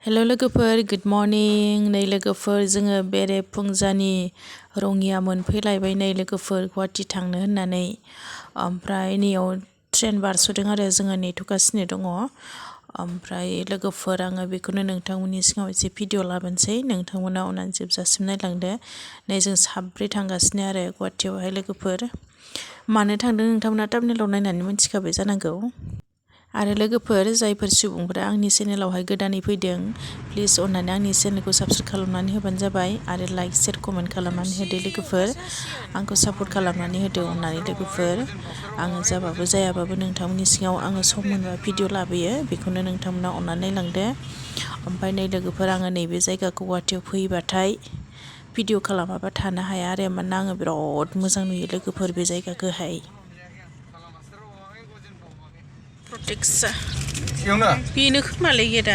hello लोगोफोर good morning नै लोगोफोर जोङो बेरे फुंजानि रङिया मोनफैलायबाय नै लोगोफोर गुवाहाटि थांनो होननानै ओमफ्राय नैयाव ट्रेन बारस'दों आरो जोङो नेथ'गासिनो दङ ओमफ्राय लोगोफोर आङो बेखौनो नोंथांमोननि सिगाङाव एसे भिडिअ लाबोनोसै नोंथांमोना अननानै जोबजासिम नायलांदो नै जों साब्रै थांगासिनो आरो गुवाहाटियावहाय लोगोफोर मानो थांदों नोंथांमोना थाम्बनेइलाव नायनानै मिथिखाबाय जानांगौ आरो लोगोफोर जायफोर सुबुंफोरा आंनि चेनेलावहाय गोदानै फैदों प्लिज अननानै आंनि चेनेलखौ साबस्क्राइब खालामनानै होबानो जाबाय आरो लाइक शेयार कमेन्ट खालामनानै होदो लोगोफोर आंखौ सापर्ट खालामनानै होदो अननानै लोगोफोर आङो जाबाबो जायाबाबो नोंथांमोननि सिगाङाव आङो सम मोनबा भिडिअ लाबोयो बेखौनो नोंथांमोना अननानै नायलांदो ओमफ्राय नै लोगोफोर आङो नैबे जायगाखौ गुवाहाटियाव फैबाथाय भिडिअ खालामाबा थानो हाया आरो मानोना आङो बिराद मोजां नुयो लोगोफोर बे जायगाखौहाय प्रटेक्सा बेनो खोमालै गेदा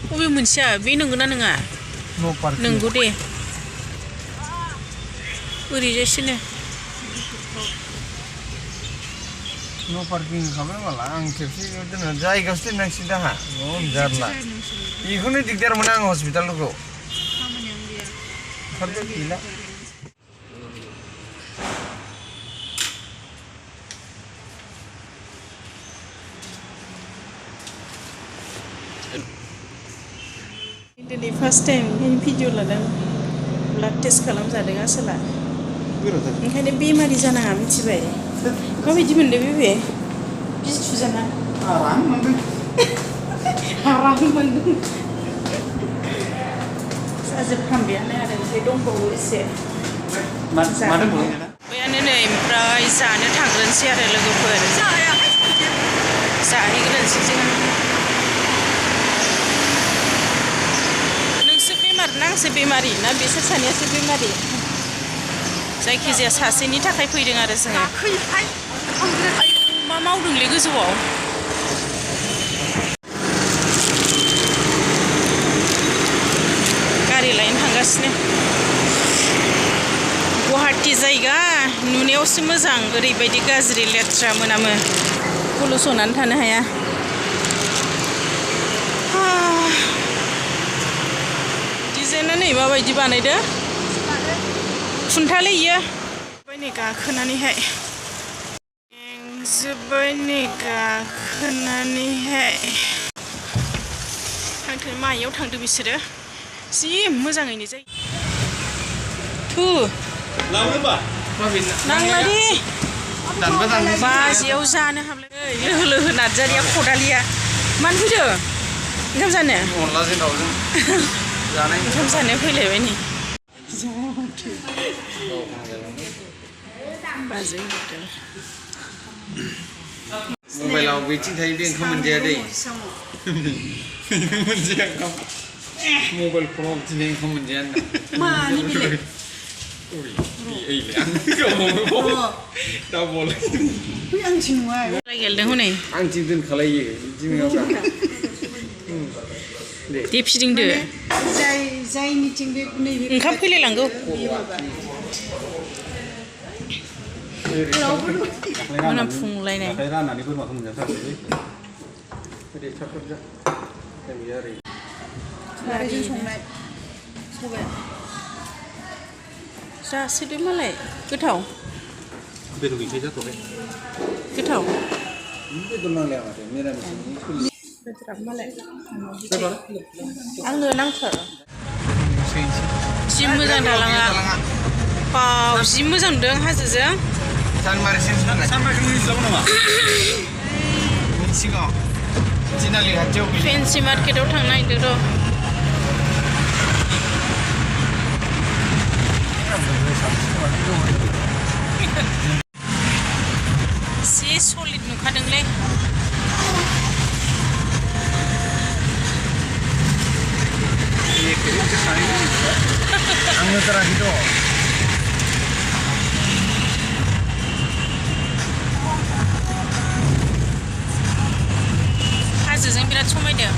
बबे मोनसेया बे नंगौना नङा नंगौ दे ओरैजायसोनो No parking खालामनो माला आं खेबसे दोनो जायगायावसो दोननांसिगोन दाहा जारला बेखौनो दिगदार मोनो आं हस्पिटालखौ खामानियानो गैला दिनै फार्स्ट टाइम भिडिअ लादों ब्लाड टेस्ट खालामजादों आसोला ओंखायनो बेमारि जानाङा मिथिबाय माबायदि मोनदों बे बिजि थुजाना आराम मोनदों जाजोबफ्रामबायानो आरो ओमफ्राय दंबावो एसे बैयानो नै ओमफ्राय जानो थांग्रोनोसै आरो लोगोफोर जाहैग्रोनोसै जोङो नांसो बेमारि ना बिसोर सानैयासो बेमारि जायखिजाया सासेनि थाखाय फैदों आरो जोङो मा मावदोंलै गोजौआव गारि लायनो थांगासिनो गुवाहाटि जायगा नुनायावसो मोजां ओरैबायदि गाज्रि लेथ्रा मोनामो पलुसनानै थानो हाया नै माबायदि बानायदो खुन्थालै इयो नै गाखोनानैहाय जोब्बाय नै गाखोनानैहाय थांथों मायाव थांदो बिसोरो जि मोजाङैनो जायो थु नांला दे बाजियाव जानो हाबलाय लोहो लोहो नार्जारिया खदालिया मानो फैदो ओंखाम जानो अनलाजों दाउजों ओंखाम जानो फैलायबाय नै बाजै मबाइलाव बेथिं थायो बे ओंखाम मोनजाया दै मोनजाया ओंखाम मबाइल फनाव दिनै ओंखाम मोनजाया मानि बेलाय आंथिं नङा गेलेदों हनै आंथिं दोनखालायो बिदि नङाब्रा दे फिदिंदो जायनिथिं बे नैबे ओंखाम फैलायलांगौ मोनामफुंलायनाय राननानै बोरमाखौ मोनजाथारसै नारजि संनाय सबाय जासोदो मालाय गोथाव बेदर गैखाया जाथ'बाय गोथाव बेदर नांलाया माथो मिरामिसनि आंनो नांथार जि मोजां दालाङा बाव जि मोजां नुदों हाजोजों फेन्सि मार्केटाव थांनो नागिरदों र' जि सलिड नुखादोंलै आंनो तराखै दं हाजोजों बिराद समायदों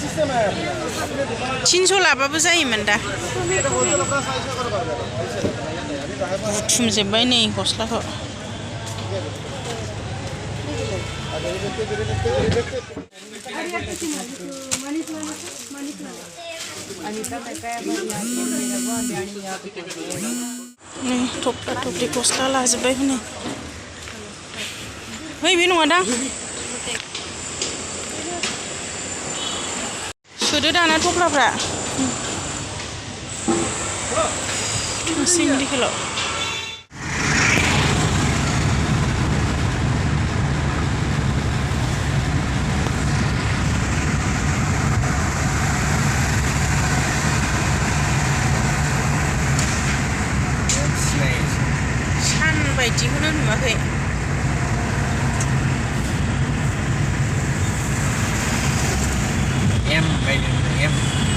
300 लाबाबो जायोमोन दा बुथुमजोब्बाय नै गस्लाखौ नै थफ्ला थफ्लि गस्ला लाजोब्बाय हनै ओइ बे नङा दां सोदो दाना थफ्लाफ्रा सिंग्रिखौल' सान बायदिखौनो नुवाखै M बायदि M